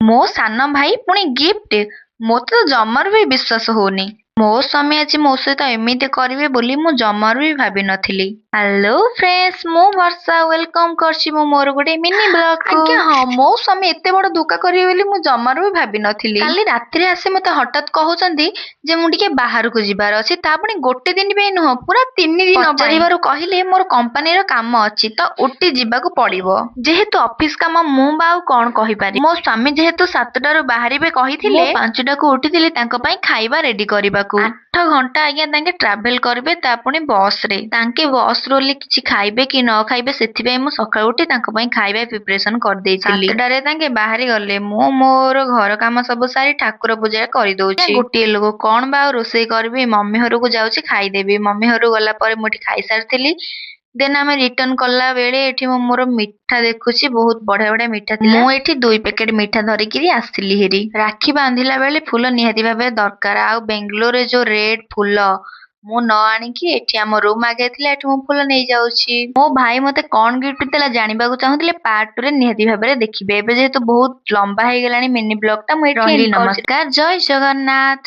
ମୋ ସାନ ଭାଇ ପୁଣି ଗିଫ୍ଟ! ମୋତେ ତ ଜମାରୁ ବି ବିଶ୍ୱାସ ହଉନି। ମୋ ସ୍ୱାମୀ ଆଜି ମୋ ସହିତ ଏମିତି କରିବେ ବୋଲି ମୁଁ ଜମାରୁ ବି ଭାବିନଥିଲି। ହ୍ୟାଲୋ ଫ୍ରେଣ୍ଡସ୍, ମୁଁ ବର୍ଷା welcome କରିଛି ମୁଁ ମୋର ଗୋଟେ ମିନି ବ୍ଲଗ। ଆଜ୍ଞା ହଁ, ମୋ ସ୍ୱାମୀ ଏତେ ବଡ ଧୋକା କରିବେ ବୋଲି ମୁଁ ଜମାରୁ ବି ଭାବିନଥିଲି। କାଲି ରାତିରେ ଆସି ମତେ ହଠାତ୍ କହୁଛନ୍ତି ଯେ ମୁଁ ଟିକେ ବାହାରକୁ ଯିବାର ଅଛି, ତା ପୁଣି ଗୋଟେ ଦିନ ପାଇଁ ନୁହଁ, ପୁରା 3 ଦିନ। ପଚାରିବାରୁ କହିଲେ ମୋର କମ୍ପାନୀର କାମ ଅଛି ତ ଉଟି ଯିବାକୁ ପଡିବ। ଯେହେତୁ ଅଫିସ କାମ, ମୁଁ ବା ଆଉ କଣ କହିପାରିବି? ମୋ ସ୍ୱାମୀ ଯେହେତୁ 7ଟାରୁ ବାହାରିବେ କହିଥିଲେ, ମୁଁ 5ଟାକୁ ଉଠିଥିଲି ତାଙ୍କ ପାଇଁ ଖାଇବା ରେଡି କରିବାକୁ। 8 ଘଣ୍ଟା ଆଜ୍ଞା ତାଙ୍କେ ଟ୍ରାଭେଲ କରିବେ, ତା ପୁଣି ବସରେ। ତାଙ୍କେ ବସରୁ ଓହ୍ଲେଇ କିଛି ଖାଇବେ କି ନ ଖାଇବେ, ସେଥିପାଇଁ ମୁଁ ସକାଳୁ ଉଠି ତାଙ୍କ ପାଇଁ ଖାଇବା ପ୍ରିପାରେସନ କରିଦେଇଥିଲି। 7ଟାରେ ତାଙ୍କେ ବାହାରି ଗଲେ। ମୁଁ ମୋର ଘର କାମ ସବୁ ସାରି ଠାକୁର ପୂଜା କରିଦଉଛି। ଗୋଟିଏ ଲୋକ, କଣ ବା ଆଉ ରୋଷେଇ କରିବି? ମମି ଘରକୁ ଯାଉଛି, ଖାଇଦେବି। ମମି ଘରକୁ ଗଲା ପରେ ମୁଁ ଏଠି ଖାଇସାରିଥିଲି। ଦେନ୍ ଆମେ ରିଟର୍ନ କଲା ବେଳେ ଏଠି ମୁଁ ମୋର ମିଠା ଦେଖୁଛି, ବହୁତ ବଢିଆ ବଢିଆ ମିଠା ଥିଲା। ମୁଁ ଏଠି ଦୁଇ ପ୍ୟାକେଟ ମିଠା ଧରିକିରି ଆସିଥିଲି ହେରି। ରାକ୍ଷୀ ବାନ୍ଧିଲା ବେଳେ ଫୁଲ ନିହାତି ଭାବେ ଦରକାର। ଆଉ ବେଙ୍ଗଲୋରରେ ଯୋଉ ରେଟ୍ ଫୁଲ, ମୁଁ ନ ଆଣିକି ଏଠି ଆମ ରୁମ୍ ଆଗରେ ଥିଲା, ଏଠି ମୁଁ ଫୁଲ ନେଇଯାଉଛି। ମୋ ଭାଇ ମତେ କଣ ଗିଫ୍ଟ ଦେଲା ଜାଣିବାକୁ ଚାହୁଁଥିଲେ ପାର୍ଟ 2 ରେ ନିହାତି ଭାବରେ ଦେଖିବେ। ଏବେ ଯେହେତୁ ବହୁତ ଲମ୍ବା ହେଇଗଲାଣି ମିନି ବ୍ଲଗ ଟା, ମୁଁ ଏଠି ରହିଲି। ନମସ୍କାର, ଜୟ ଜଗନ୍ନାଥ।